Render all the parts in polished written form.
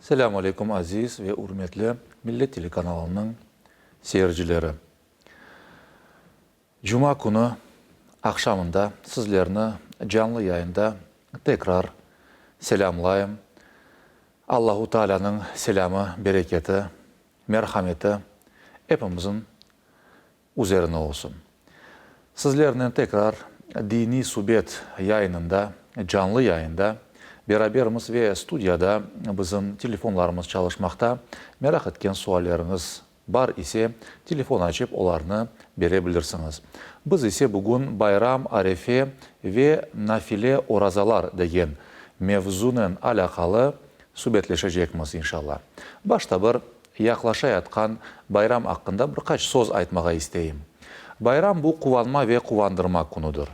Selâmu aleykum, aziz ve ürmetli Millet telekanalınıñ seyircileri! Cuma künü aqşamında sizlerni canlı yayında tekrar selâmlayım. Allahu Taalânıñ selâmı, bereketi, merhameti epimizin üzerine olsun. Sizlernen tekrar Diniy subet yayınında, canlı yayında berabermiz ve studiyada bizim telefonlarımız çalışmaqta. Meraq etken sualleriñiz bar ise, telefon açıp olarnı bere bilirsiñiz. Biz ise bugün bayram, arefe ve nafile orazalar degen mevzunen alâqalı subetleşecekmiz, inşallah. Başta bir yaqlaşayatqan bayram aqqında bir qaç söz aytmağa isteyim. Bayram bu quvanma ve quvandırma künüdir.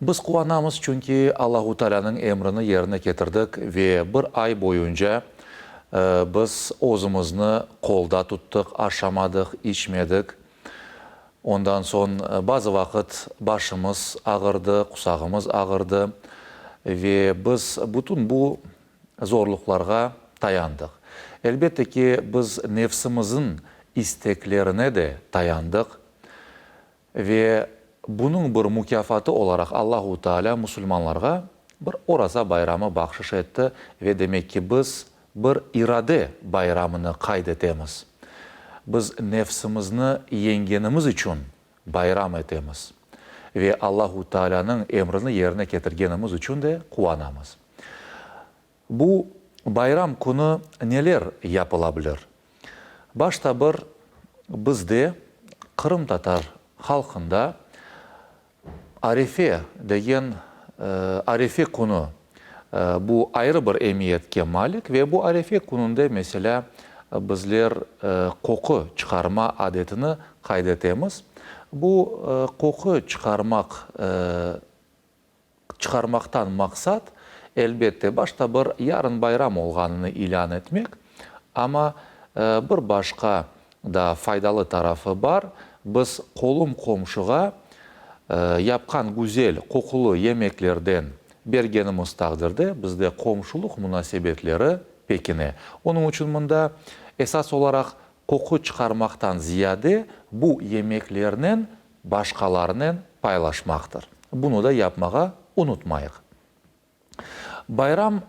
Biz quvanamız, çünki Allahu Taalânıñ emrini yerine ketirdik ve bir ay boyunca biz özümizni qolda tuttıq, aşamadıq, içmedik. Ondan soñ bazı vaqıt başımız ağırdı, qusağımız ağırdı ve biz bütün bu zorluqlarğa tayandıq. Elbette ki, biz nefsimizin isteklerine de tayandıq ve bunıñ bir mukâfatı olaraq Allahu Teala musulmanlarğa bir Oraza bayramı bahşış etti ve demek ki, biz bir irade bayramını qayd etemiz. Biz nefsimizni yeñgenimiz içün bayram etemiz ve Allahu Tealânıñ emrini yerine ketirgenimiz içün de quvanamız. Bu bayram künü neler yapıla bilir? Başta bir bizde, qırımtatar halqında Arefe degen arefe künü, bu ayrı bir emiyetke malik ve bu arefe kününde, meselâ, bizler qoqu çıqarma adetini qayd etemiz. Bu qoqu çıqarmaq Çıqarmaqtan maqsat, elbette, başta bir yarın bayram olğanını ilân etmek, amma bir başqa da faydalı tarafı bar, biz qolum-qomşuğa yapqan güzel, qoqulı yemeklerden bergenimiz taqdirde bizde qomşuluq munasebetleri pekine. Onıñ içün mında esas olaraq qoqu çıqarmaqtan ziyade bu yemeklernen başqalarınen paylaşmaqtır. Bunı da yapmağa unutmayıq. Bayram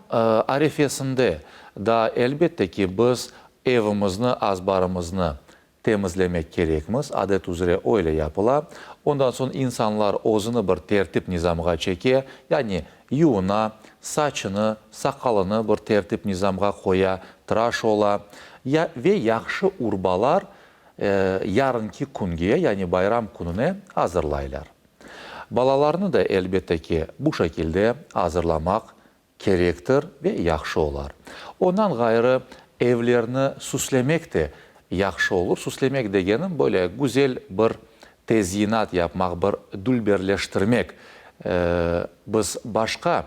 arefesinde da elbette ki biz evimizni, azbarımıznı temizlemek kerekmiz, adet üzre öyle yapıla. Ondan soñ insanlar özüni bir tertip-nizamğa çeke, yani yuvuna, saçını, saqalını bir tertip-nizamğa qoya, tıraş ola ya ve yahşı urbalar yarınki künge, yani bayram kününe azırlaylar. Balalarnı da, elbette ki, bu şekilde azırlamaq kerektir ve yahşı olar. Ondan ğayrı, evlerni süslemek de yahşı olur. Süslemek degenim, böyle güzel bir tezyinat yapmaq, bir dülberleştirmek. Biz başqa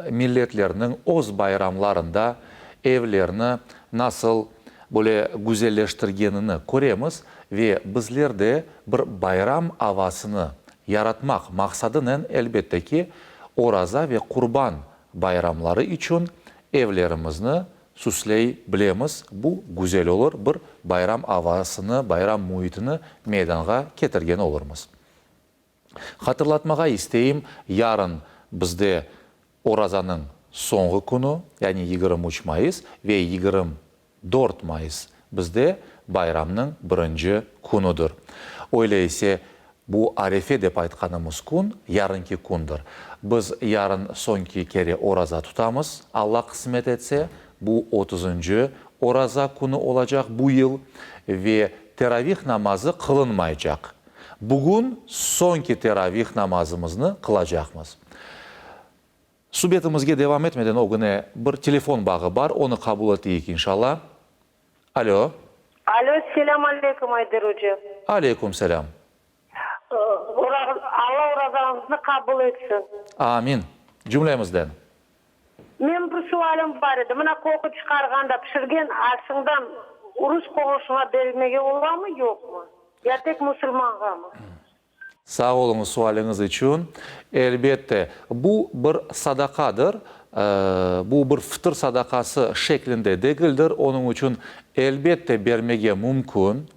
milletlerniñ öz bayramlarında evlerni nasıl böyle güzelleştirgenini köremiz ve bizler de bir bayram avasını yaratmaq maqsadınen, elbette ki, Oraza ve Qurban bayramları içün evlerimizni süsley bilemiz, bu güzel olur, bir bayram avasını, bayram müitini meydanğa ketirgen olurmız. Hatırlatmağa isteyim, yarın bizde orazanıñ soñğı künü, yani 23 mayıs ve 24 mayıs bizde bayramnıñ birinci künüdir. Öyle ise, bu arefe dep aytqanımız kün, yarınki kündir. Biz yarın soñki kere oraza tutamız, Alla qısmet etse, bu otuzıncı oraza künü olacaq bu yıl ve teravih namazı qılınmaycaq. Bugün soñki teravih namazımıznı qılacaqmız. Subetimizge devam etmeden ögüne bir telefon bağı bar, onı qabul eteyik inşallah. Alo. Alo, selâm aleyküm, Ayder oca. Aleyküm selâm. Alla orazañıznı qabul etsin. Amin. Cümlemizden. Menim bir sualim bar edi. Mına qoqu çıqarğanda pişirgen aşıñdan rus qoğuşıña berilmege olamı, yoqmı? Ya tek musulmanğamı? Sağ oluñız sualiñiz içün. Elbette, bu bir sadaqadır. Bu bir fıtır sadaqası şeklinde degildir, onıñ içün elbette bermege mümkün.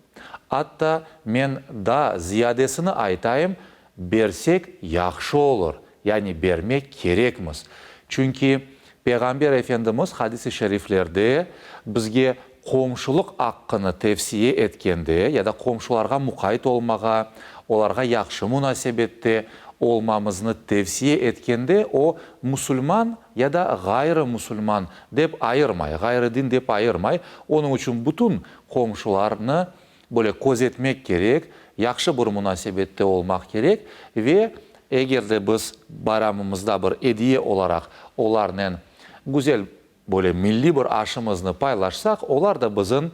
Atta men daa ziyadesini aytayım, bersek yahşı olur, yani bermek kerekmiz. Çünki Peyğamber Efendimiz hadis-i şeriflerde bizge qomşulıq aqqını tevsiye etkende ya da qomşularğa muqayt olmağa, olarğa yahşı munasebette olmamıznı tevsiye etkende o, musulman ya da ğayrı musulman dep ayırmay, ğayrı din dep ayırmay. Onıñ içün bütün qomşularnı böyle közetmek kerek, yahşı bir munasebette olmaq kerek ve eger de biz bayramımızda bir ediye olaraq olarnen güzel böyle milliy bir aşımıznı paylaşsaq, olar da bizim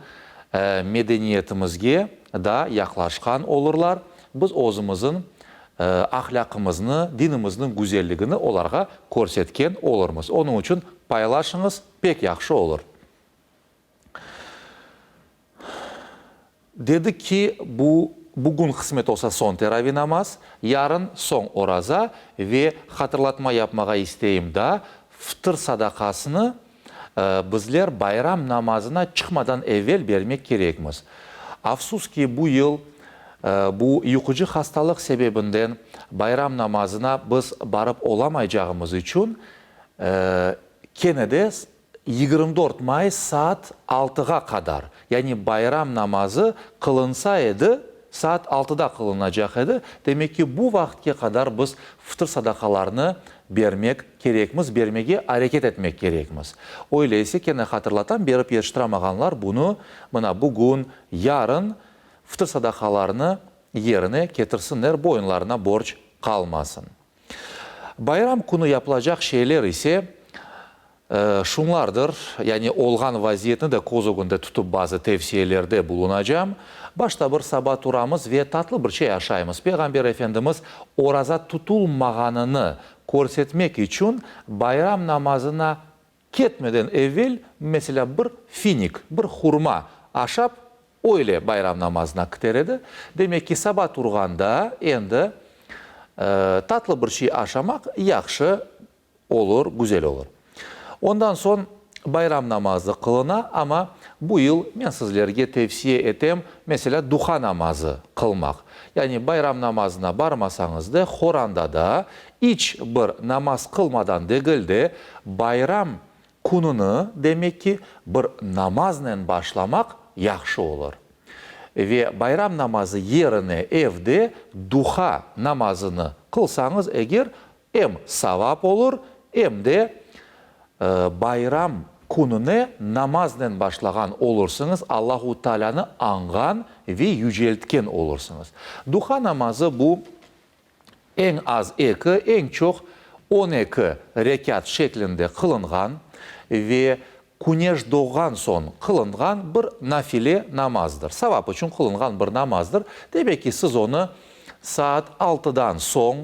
medeniyetimizge daa yaqlaşqan olurlar, biz özümizin ahlâqımıznı, dinimizniñ güzelligini olarğa körsetken olurmız. Onıñ içün paylaşıñız, pek yahşı olur. Dedik ki, bu, bugün qısmet olsa soñ teravi namaz, yarın soñ oraza ve hatırlatma yapmağa isteyim daa, fıtır sadaqasını bizler bayram namazına çıqmadan evel bermek kerekmiz. Afsus ki, bu yıl bu yuqucı hastalıq sebebinden bayram namazına biz barıp olamaycağımız içün kene de 24 may saat altığa qadar, yani bayram namazı qılınsa edi, saat altıda qılınacaq edi, demek ki, bu vaqıtke qadar biz fıtır sadaqalarını bermek kerekmiz, bermege areket etmek kerekmiz. Öyle ise, kene hatırlatam, berip yetiştiramağanlar bunı mına bugün, yarın fıtır sadaqalarını yerine ketirsinler, boyunlarına borc qalmasın. Bayram künü yapılacaq şeyler ise şunlardır, yani olğan vaziyetni de köz ögünde tutıp bazı tevsiyelerde bulunacam. Başta bir saba turamız ve tatlı bir şey aşaymız. Peyğamber Efendimiz oraza tutulmağanını körsetmek içün bayram namazına ketmeden evel, meselâ, bir finik, bir hurma aşap, öyle bayram namazına kiter edi. Demek ki, saba turğanda endi tatlı bir şey aşamaq yahşı olur, güzel olur. Ondan soñ bayram namazı qılına, amma bu yıl men sizlerge tevsiye etem, meselâ, duha namazı qılmaq. Yani bayram namazına barmasañız da, horanda da iç bir namaz qılmadan degil de, bayram kününi, demek ki, bir namaznen başlamaq yahşı olur. Ve bayram namazı yerine evde duha namazını qılsañız eger, em savap olur, em de bayram kününe namaznen başlağan olursıñız, Allahu Taalânı añğan ve yüceltken olursıñız. Duha namazı bu eñ az eki, eñ çoq 12 rekât şeklinde qılınğan ve küneş doğğan soñ qılınğan bir nafile namazdır, savap içün qılınğan bir namazdır. Demek ki, siz onı saat altıdan soñ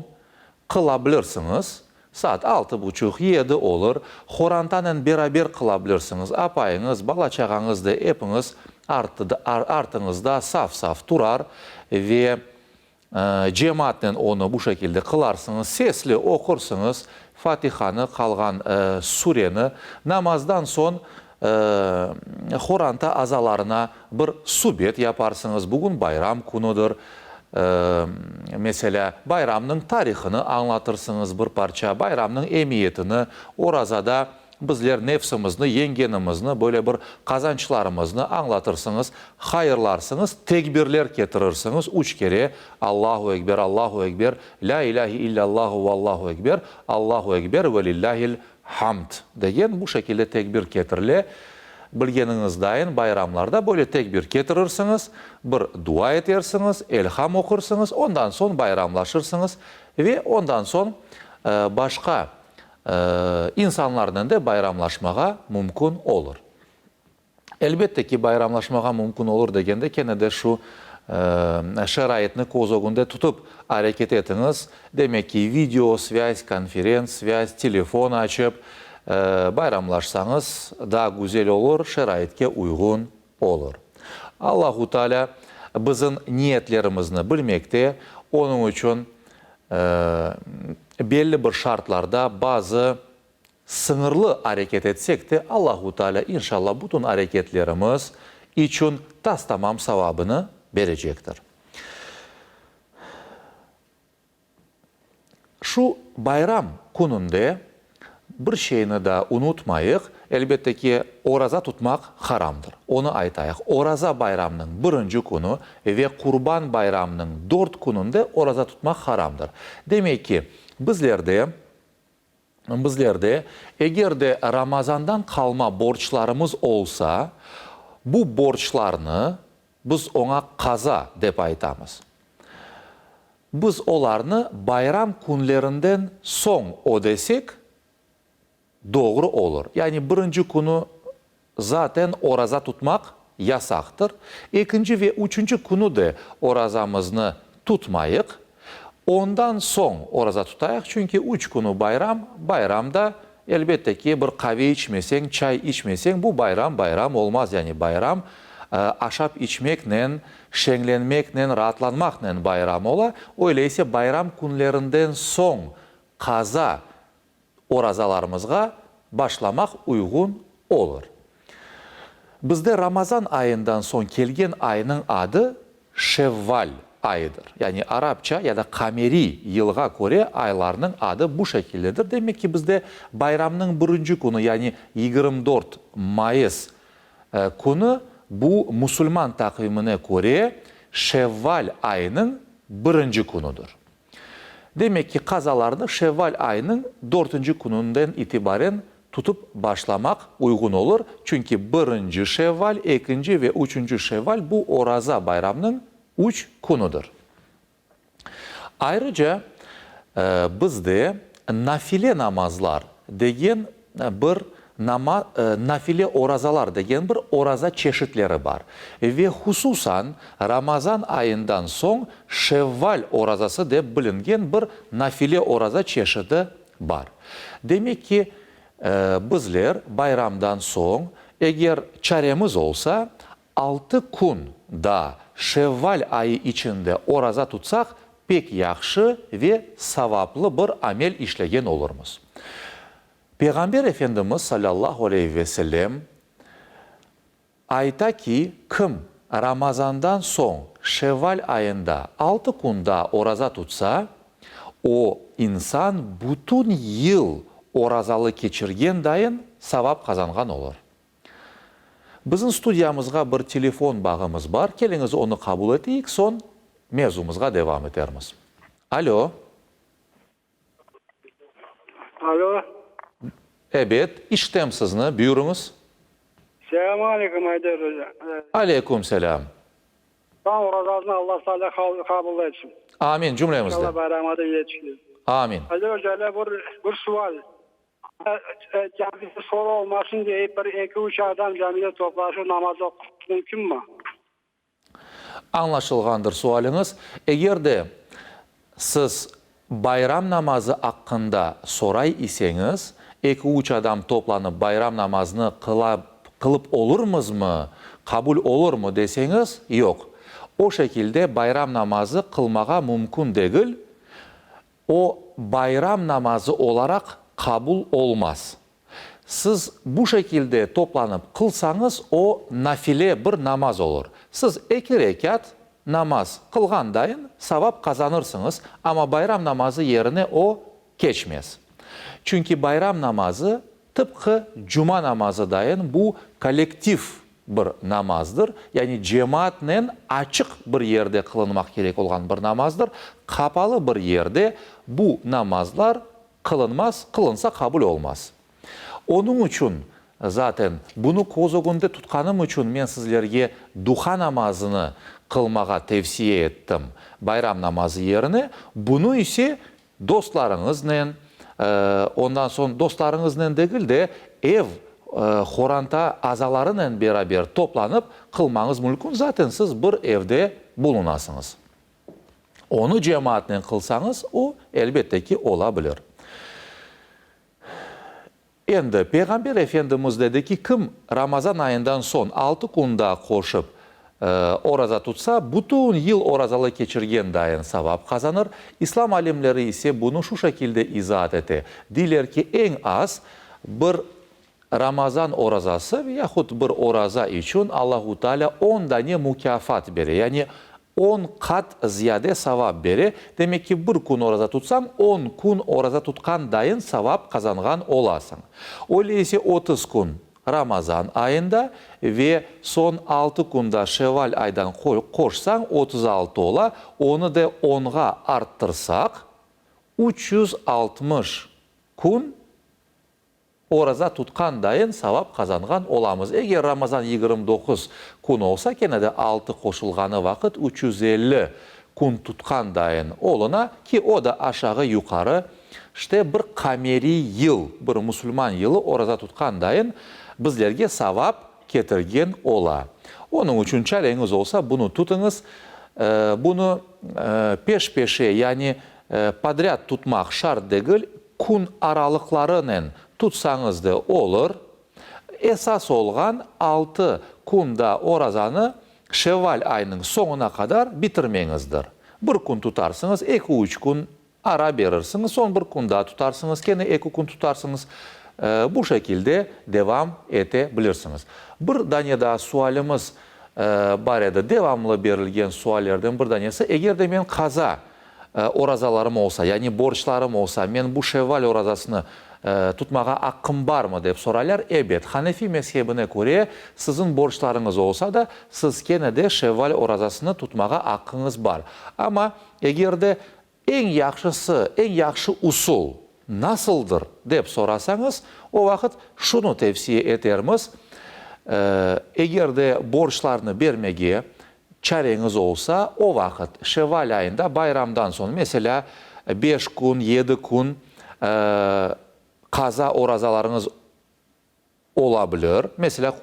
qıla bilirsiñiz, saat altı buçuq, yedi olur, horantanen beraber qıla bilirsiñiz, apayıñız, bala-çağañız da epiñiz artıñızda saf-saf turar ve cemaatnen onı bu şekilde qılarsıñız, sesli oqursıñız Fatihanı, qalğan sureni, namazdan soñ horanta azalarına bir subet yaparsıñız, bugün bayram künüdir, meselâ, bayramnıñ tarihını añlatırsıñız bir parça, bayramnıñ emiyetini, orazada bizler nefsimizni yeñgenimizni, böyle bir qazançlarımıznı añlatırsıñız, hayırlarsıñız, tekbirler ketirirsiñiz, üç kere, Allahu ekber, Allahu ekber, lâ ilâhi illâllahu vallahu ekber, Allahu ekber ve lillâhil Hamd degen bu şekilde tekbir ketirile. Bilgeniñiz dayın, bayramlarda böyle tekbir ketirirsiñiz, bir dua etersiñiz, elham oqursıñız, ondan soñ bayramlaşırsıñız ve ondan soñ başqa insanlarnen de bayramlaşmağa mümkün olur. Elbette ki, bayramlaşmağa mümkün olur degende, kene de şu şaraitni köz ögünde tutıp areket etiñiz. Demek ki, video svâz, konferens svâz, telefon açıp bayramlaşsañız, daa güzel olur, şaraitke uyğun olur. Allahu Teala bizim niyetlerimizni bilmekte, onıñ içün belli bir şartlarda bazı. Sıñırlı areket etsek de, Allahu Teala inşallah bütün areketlerimiz içün tas-tamam savabını berecektir. Şu bayram kününde bir şeyni da unutmayıq, elbette ki, oraza tutmaq haramdır. Onı aytayıq, Oraza bayramnıñ birinci künü ve Qurban bayramnıñ dört kününde oraza tutmaq haramdır. Demek ki, bizlerde Bizlerde, eger de Ramazandan qalma borclarımız olsa, bu borclarnı, biz oña qaza dep aytamız, biz olarnı bayram künlerinden soñ ödesek, doğru olur. Yani birinci künü Zaten oraza tutmaq yasaqtır. Ekinci ve üçünci künü de orazamıznı tutmayıq. Ondan soñ oraza tutayıq, çünki üç künü bayram, bayramda, elbette ki, bir qave içmeseñ, çay içmeseñ, bu bayram bayram olmaz. Yani bayram aşap içmeknen, şeñlenmeknen, raatlanmaqnen bayram ola. Öyleyse bayram künlerinden soñ qaza orazalarımızğa başlamaq uyğun olur. Bizde Ramazan ayından soñ kelgen aynıñ adı Şevval ayıdır. Yani arapça ya da qameriy yılğa köre aylarnıñ adı bu şekildedir. Demek ki, bizde bayramnıñ birinci künü, yani 24 mayıs künü bu musulman taqvimine köre Şevval ayınıñ birinci künüdir. Demek ki, qazalarnı şevval ayınıñ dörtünci kününden itibaren tutıp başlamaq uyğun olur, çünki birinci şevval, ekinci ve üçünci şevval bu Oraza bayramnıñ üç künüdir. Ayrıca, bizde nafile namazlar degen bir nafile orazalar degen bir oraza çeşitleri bar. Ve hususan Ramazan ayından soñ Şevval orazası dep bilingen bir nafile oraza çeşiti bar. Demek ki, bizler bayramdan soñ, eger çaremiz olsa, altı kün daa Şevval ayı içinde oraza tutsaq, pek yahşı ve savaplı bir amel işlegen olurmız. Peyğamber Efendimiz salâllahu aleyhi ve sellem ayta ki, kim Ramazandan soñ Şevval ayında altı kün daa oraza tutsa, o insan bütün yıl orazalı keçirgen dayın savap qazanğan olur. Bizim studiyamızğa bir telefon bağımız bar, keliñiz onı qabul eteyik, soñ mevzumızğa devam etermiz. Alo. Alo. Ebet, işitem sizni, buyurıñız. Selâmü aleyküm, Ayder oca. Aleyküm selâm. Tam orazasını Alla Taalâ qabul etsin. Amin, cümlemizden. İnşallah bayrama da yetişir. Amin. Ayder oca, hele bir, bir sual. Camide soru olmasın deyip, bir eki-üç adam camide toplaşıp namaz oqumaq mümkünmi? Añlaşılğandır sualiñiz. Eger de siz bayram namazı aqqında soray iseñiz, eki-üç adam toplanıp bayram namazını qılıp olurmızmı, qabul olurmı deseñiz, yoq. O şekilde bayram namazı qılmağa mümkün degil, O, bayram namazı olaraq qabul olmaz. Siz bu şekilde toplanıp qılsañız, o, nafile bir namaz olur. Siz eki rekât namaz qılğan dayın savap qazanırsıñız, amma bayram namazı yerine o, keçmez. Çünki bayram namazı tıpqı cuma namazı dayın bu kollektiv bir namazdır, yani cemaatnen açıq bir yerde qılınmaq kerek olğan bir namazdır, qapalı bir yerde bu namazlar qılınmaz, qılınsa qabul olmaz. Onıñ içün, zaten, bunı köz ögünde tutqanım içün men sizlerge duha namazını qılmağa tevsiye ettim bayram namazı yerine, bunı ise Dostlarıñıznen, ondan soñ dostlarıñıznen degil de, ev, horanta azalarınen beraber toplanıp qılmañız mülkün, zaten siz bir evde bulunasıñız. Onı cemaatnen qılsañız, o, elbette ki, ola bilir. Endi, Peyğamber Efendimiz dedi ki, kim Ramazan ayından soñ altı kün daa qoşıp oraza tutsa, bütün yıl orazalı keçirgen dayın savap qazanır. İslam alimleri ise bunı şu şekilde izaat ete, deyler ki, eñ az. Bir Ramazan orazası ve yahut bir oraza içün Allahu Teala on dane mukâfat bere, yani on qat ziyade savap bere. Demek ki, bir kün oraza tutsañ, on kün oraza tutqan dayın savap qazanğan olasıñ. Öyle ise 30 kün Ramazan ayında ve soñ altı kün da Şevval aydan qoşsañ, 36 ola, onı da onğa arttırsaq, 360 kün Oraza tutqan dayın savap qazanğan olamız. Eger Ramazan 29 kün olsa, kene de altı qoşulğanı vaqıt 350 kün tutqan dayın oluna, ki o da aşağı-yuqarı işte bir qameriy yıl, bir musulman yılı oraza tutqan dayın bizlerge savap ketirgen ola. Onıñ içün çareñiz olsa, bunı tutıñız. Bunı peş-peşe, yani podrâd tutmaq şart degil, Kün aralıqlarınen tutsañız da olur. Esas olğan altı kün da orazanı şevval ayınıñ soñuna qadar bitirmeñizdir. Bir kün tutarsıñız, eki-üç kün ara berirsiñiz, soñ bir kün daa tutarsıñız, kene eki kün tutarsıñız. Bu şekilde devam ete bilirsiñiz. Bir dane daa sualimiz bar edi, devamlı berilgen suallerden bir danesi, eger de men qaza orazalarım olsa, yani borclarım olsa, men bu Şevval orazasını tutmağa aqqım barmı, dep soraylar. Ebet, Hanefi mezhebine köre, siziñ borclarıñız olsa da, siz kene de Şevval orazasını tutmağa aqqıñız bar. Amma eger de eñ yahşısı, eñ yahşı usul nasıldır, dep sorasañız, o vaqıt şunı tevsiye etermiz, eger de borclarnı bermege Çareñiz olsa, o vaqıt, şevval ayında bayramdan soñ, meselâ, beş kün, yedi kün qaza orazalarıñız ola bilir. Meselâ,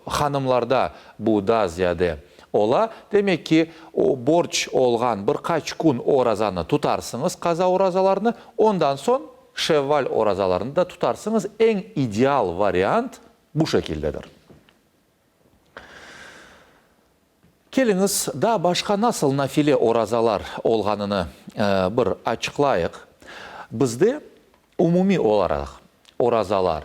hanımlarda bu daa ziyade ola. Demek ki, o borc olğan bir qaç kün orazanı tutarsıñız, qaza orazalarını, ondan soñ şevval orazalarını da tutarsıñız. Eñ ideal variant bu şekildedir. Keliñiz, daa başqa nasıl nafile orazalar olğanını bir açıqlayıq. Bizde umumiy olaraq orazalar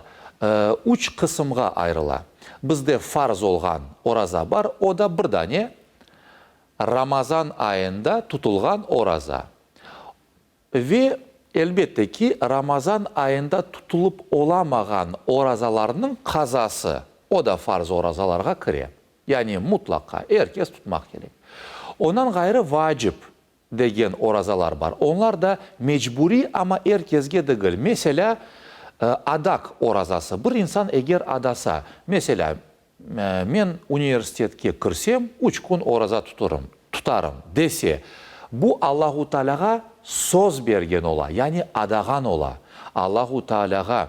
üç qısımğa ayrıla. Bizde farz olğan oraza bar, o da bir dane, Ramazan ayında tutulğan oraza. Ve, elbette ki, Ramazan ayında tutulıp olamağan orazalarnıñ qazası, o da farz orazalarğa kire. Yani mutlaqa er kes tutmaq kerek. Ondan ğayrı vacip degen orazalar bar. Onlar da mecburiy, amma er kesge degil. Meselâ, adaq orazası. Bir insan eger adasa, meselâ, Men universitetke kirsem, üç kün oraza tuturım, tutarım, dese, bu Allahu Taalâğa söz bergen ola, yani adağan ola. Allahu Taalâğa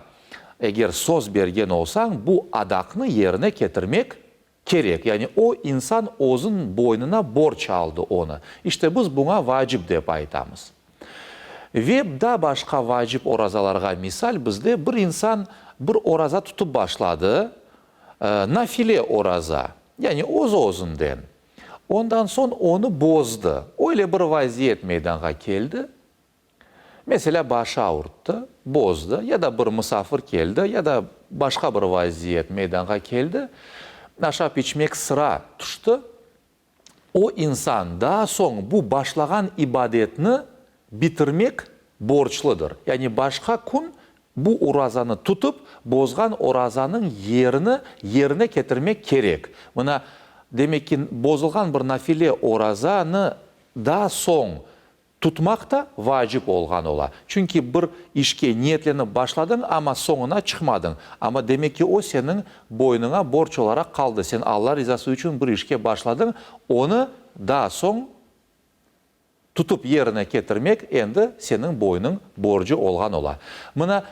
eger söz bergen olsañ, bu adaqnı yerine ketirmek kerek. Yani o insan özüniñ boynuna borc aldı onı. İşte biz buña vacip dep aytamız. Ve daa başqa vacip orazalarğa misal, bizde bir insan bir oraza tutıp başladı, Nafile oraza, yani öz-özünden. Ondan soñ onı bozdı. Öyle bir vaziyet meydanğa keldi, meselâ, başı avurttı, bozdı, ya da bir musafir keldi, ya da başqa bir vaziyet meydanğa keldi, aşap-içmek sıra tüşti. O insan daa soñ bu başlağan ibadetni bitirmek borcludır. Yani başqa kün bu orazanı tutıp, bozğan orazanıñ yerini yerine ketirmek kerek. Mına, demek ki, bozulğan bir nafile orazanı daa soñ Tutmaq da vacip olğan ola. Çünki bir işke niyetlenip başladıñ, amma soñuna çıqmadıñ. Amma demek ki, o seniñ boynuña borc olaraq qaldı. Sen Alla rizası içün bir işke başladıñ, onı daa soñ tutıp yerine ketirmek endi seniñ boynuñ borcu olğan ola. Mına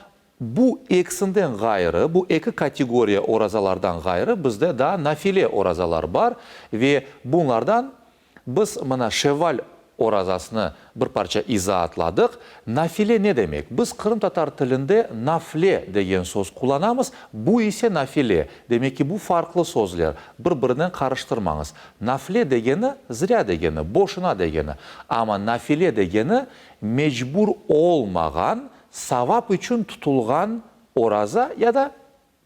bu ekisinden ğayrı, bu eki kategoriya orazalardan ğayrı bizde daa nafile orazalar bar ve bunlardan Biz mına Şevval orazasını bir parça izaatladıq. Nafile ne demek? Biz qırımtatar tilinde nafle degen söz qullanamız, bu ise nafile. Demek ki, bu farqlı sözler, bir-birinen qarıştırmañız. Nafle degeni, zrâ degeni, boşuna degeni. Amma nafile degeni, mecbur olmağan, savap içün tutulğan. oraza ya da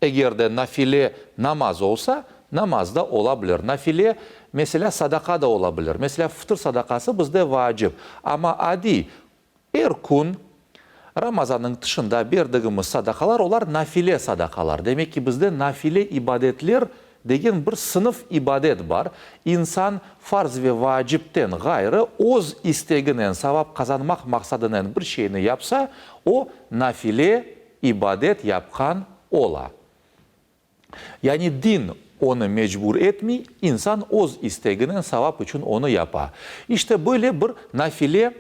eger de nafile namaz olsa, namaz da ola bilir. Nafile, meselâ, sadaqa da ola bilir. Meselâ, fıtır sadaqası bizde vacip, amma adiy Er kün Ramazannıñ tışında berdigimiz sadaqalar, olar nafile sadaqalar. Demek ki, bizde nafile ibadetler degen bir sınıf ibadet bar. İnsan farz ve vacipten ğayrı öz isteginen, savap qazanmaq maqsadınen bir şeyni yapsa, o, nafile ibadet yapqan ola. Yani din onı mecbur etmey, insan öz isteginen savap içün onı yapa. İşte böyle bir nafile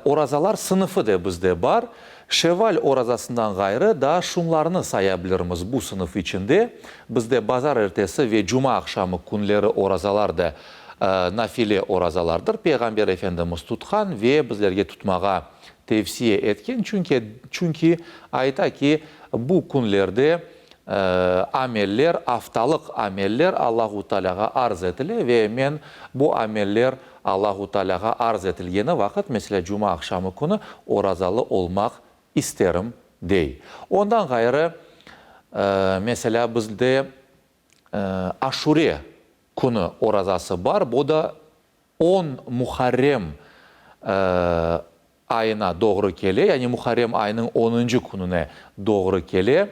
orazalar sınıfı de bizde bar. Şevval orazasından ğayrı daa şunlarnı saya bilirmiz bu sınıf içinde, bizde bazarertesi ve cumaaqşamı künleri orazalar da nafile orazalardır. Peyğamber Efendimiz tutqan ve bizlerge tutmağa tevsiye etken, çünki, çünki ayta ki, bu künlerde ameller, aftalıq ameller Allahu Tealâğa arz etile ve men bu ameller Allahu Tealâğa arz etilgeni vaqıt, meselâ, cuma aqşamı künü orazalı olmaq isterim, dey. Ondan ğayrı, meselâ, bizde Aşure künü orazası bar, bu da on Muharrem ayına doğru kele, yani Muharrem ayınıñ onuncı kününe doğru kele.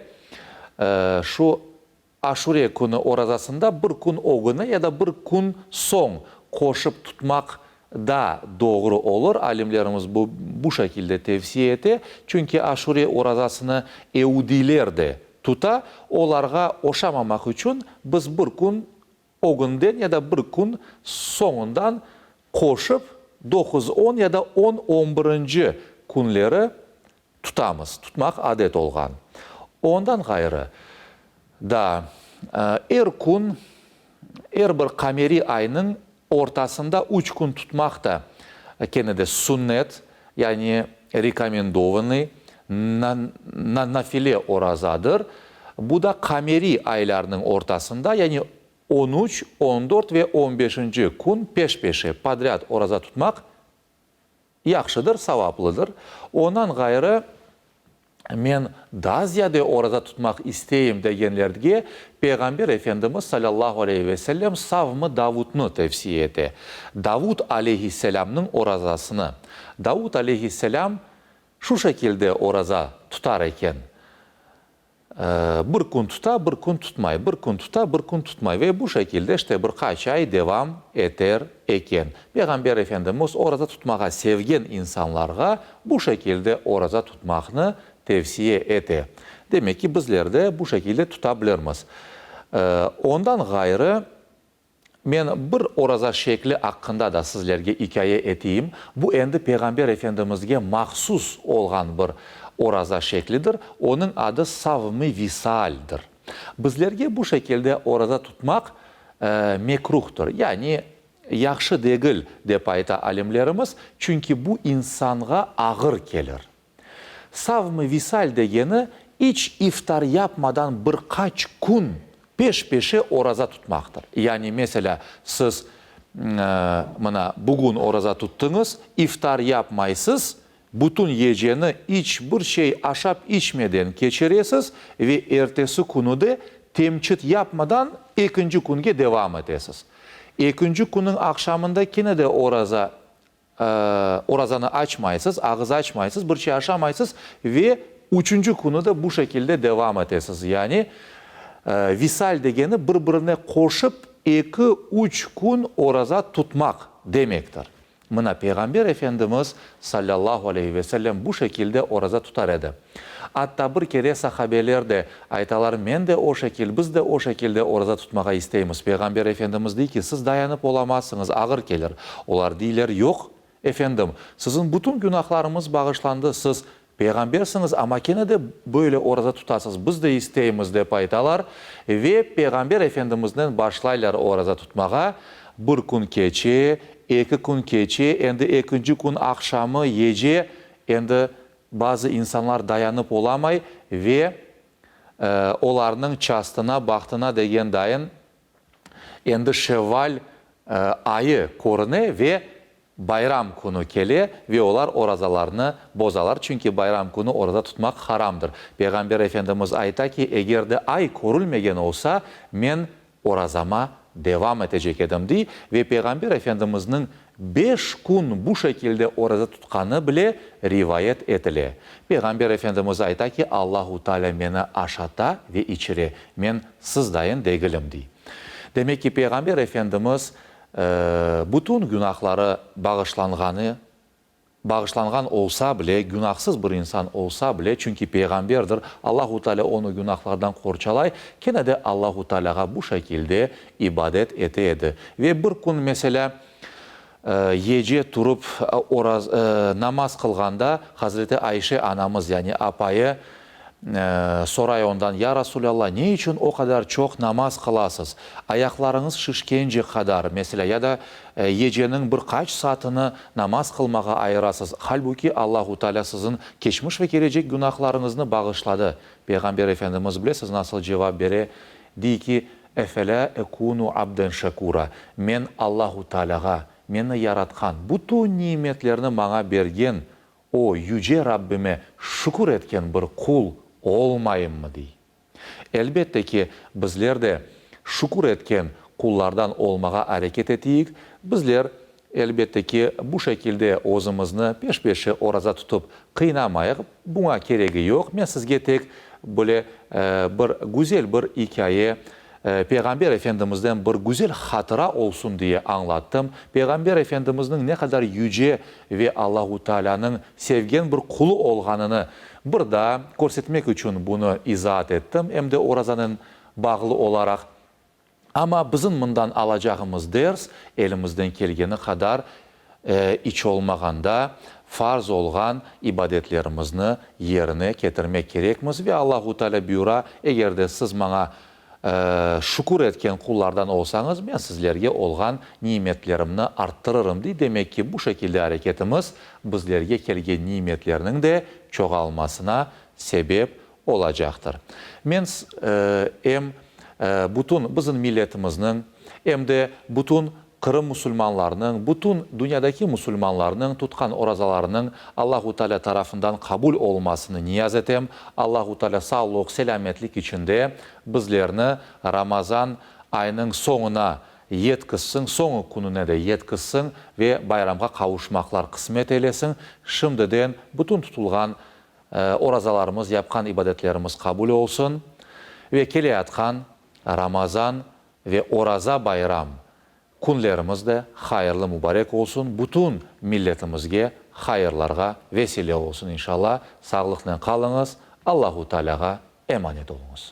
Şu Aşure künü orazasında bir kün ögüne ya da bir kün soñ qoşıp tutmaq da doğru olur, alimlerimiz bu bu şekilde tevsiye ete, çünki Aşure orazasını eudiyler de tuta, olarğa oşamamaq içün biz bir kün ögünden ya da bir kün soñundan qoşıp doquz, on ya da on, on birinci künleri tutamız, tutmaq adet olğan. Ondan ğayrı da er kün, er bir qameriy aynıñ ortasında üç kün tutmaq da kene de sünnet, yani rekomendovanıy, nafile orazadır. Bu da qameriy aylarnıñ ortasında, yani on üç, on dört ve on beşinci kün peş-peşe, podrâd, oraza tutmaq yahşıdır, savaplıdır. Ondan ğayrı, men daa ziyade oraza tutmaq isteyim degenlerge Peyğamber Efendimiz salâllahu aleyhi ve sellem savm-ı Davudnı tevsiye ete. Davud aleyhisselâmnıñ orazasını. Davud aleyhisselâm şu şekilde oraza tutar eken. Bir kün tuta, bir kün tutmay, bir kün tuta, bir kün tutmay ve bu şekilde işte bir qaç ay devam eter eken. Peyğamber Efendimiz oraza tutmağa sevgen insanlarğa bu şekilde oraza tutmaqnı tevsiye ete. Demek ki, bizler de bu şekilde tuta bilirmiz. Ondan ğayrı, Men bir oraza şekli aqqında da sizlerge ikâye eteyim. Bu endi Peyğamber Efendimizge mahsus olğan bir oraza şeklidir. Onıñ adı savm-i visaldir. Bizlerge bu şekilde oraza tutmaq mekruhtır, yani yahşı degil, dep ayta alimlerimiz, çünki bu insanğa ağır kelir. Savm-ı visal degeni, iç iftar yapmadan bir qaç kün peş-peşe oraza tutmaqtır. Yani, meselâ, siz, mına, bugün oraza tuttıñız, iftar yapmaysız, bütün geceni iç bir şey aşap-içmeden keçiresiz ve ertesi künü de temçit yapmadan ekinci künge devam etesiz. Ekinci künniñ aqşamında kene de oraza Orazanı açmaysız, ağız açmaysız, bir şey aşamaysız ve üçünci künü de bu şekilde devam etesiz. Yani, visal degeni bir-birine qoşıp eki, üç kün oraza tutmaq demektir. Mına, Peyğamber Efendimiz, salâllahu aleyhi ve sellem, bu şekilde oraza tutar edi. Atta bir kere sahabeler de aytalar, men de o şekil, biz de o şekilde oraza tutmağa isteymiz. Peyğamber Efendimiz dey ki, siz dayanıp olamazsıñız, ağır kelir. Olar deyler, yoq, efendim, siziñ bütün günahlarıñız bağışlandı, siz Peyğambersiñiz, amma kene de böyle oraza tutasız, biz de isteymiz, dep aytalar ve Peyğamber Efendimiznen başlaylar oraza tutmağa. Bir kün keçe, eki kün keçe, endi ekinci kün aqşamı, gece, endi Bazı insanlar dayanıp olamay ve olarnıñ çastına, bahtına degen dayın, endi şevval ayı körüne ve. Bayram künü kele ve olar orazalarını bozalar, çünki bayram künü oraza tutmaq haramdır. Peyğamber Efendimiz ayta ki, eger de ay körülmegen olsa, men orazama devam etecek edim, dey ve Peyğamber Efendimizniñ beş kün bu şekilde oraza tutqanı bile rivayet etile. Peyğamber Efendimiz ayta ki, Allahu Teala meni aşata ve içire, men sizdayın degilim, dey. Demek ki, Peyğamber Efendimiz Bütün günahları bağışlanğanı, bağışlanğan olsa bile, günahsız bir insan olsa bile, çünki peyğamberdir, Allahu Teala onı günahlardan qorçalay, kene de Allahu Tealağa bu şekilde ibadet ete edi. Ve bir kün, meselâ, gece turıp oraz, namaz qılğanda, Hazreti Ayşe anamız, yani apayı, Soray ondan, Ya Rasulâllah, ne içün o qadar çoq namaz qılasız? Ayaqlarıñız şişkence qadar, meselâ, ya da geceniñ bir qaç saatini namaz qılmağa ayırasız, halbuki Allahu Teala siziñ keçmiş ve kelecek günahlarıñıznı bağışladı. Peyğamber Efendimiz, bilesiz, nasıl cevap bere? Dey ki, Efelâ ekûnu abden şekûra, Men Allahu Tealâğa, meni yaratqan, bütün nimetlerni maña bergen O Yüce Rabbime şükür etken bir qul olmayımmı? dey. Elbette ki, bizler de şükür etken qullardan olmağa areket eteyik. Bizler, elbette ki, bu şekilde özümizni peş-peşe oraza tutıp qıynamayıq, buña keregi yoq. Men sizge tek böyle bir güzel bir ikâye Peyğamber Efendimizden bir güzel hatıra olsun diye añlattım. Peyğamber Efendimizniñ ne qadar yüce ve Allahu Taalânıñ sevgen bir qulu olğanını bir daa körsetmek içün bunı izaat ettim, em de orazanen bağlı olaraq. Amma bizim mından alacağımız ders, elimizden kelgeni qadar, iç olmağanda, farz olğan ibadetlerimizni yerine ketirmek kerekmiz ve Allahu Teala buyura, Eger de siz maña şükür etken qullardan olsañız, men sizlerge olğan nimetlerimni arttırırım, dey. Demek ki, bu şekilde areketimiz bizlerge kelgen nimetlerniñ de çoğalmasına sebep olacaqtır. Men em bütün bizim milletimizniñ, em de bütün Qırım musulmanlarınıñ, bütün dünyadaki musulmanlarnıñ tutqan orazalarınıñ Allahu Teala tarafından qabul olmasını niyaz etem. Allahu Teala sağlıq, selâmetlik içinde bizlerni Ramazan ayınıñ soñuna yetkizsin, soñu kününe de yetkizsin ve bayramğa qavuşmaqlar qısmet eylesin. Şimdiden bütün tutulğan orazalarımız, yapqan ibadetlerimiz qabul olsun ve keleyatqan Ramazan Ve Oraza bayram künlerimiz de hayırlı mubarek olsun, bütün milletimizge hayırlarğa vesile olsun inşallah, sağlıqnen qalıñız, Allahu Tealâğa emanet oluñız.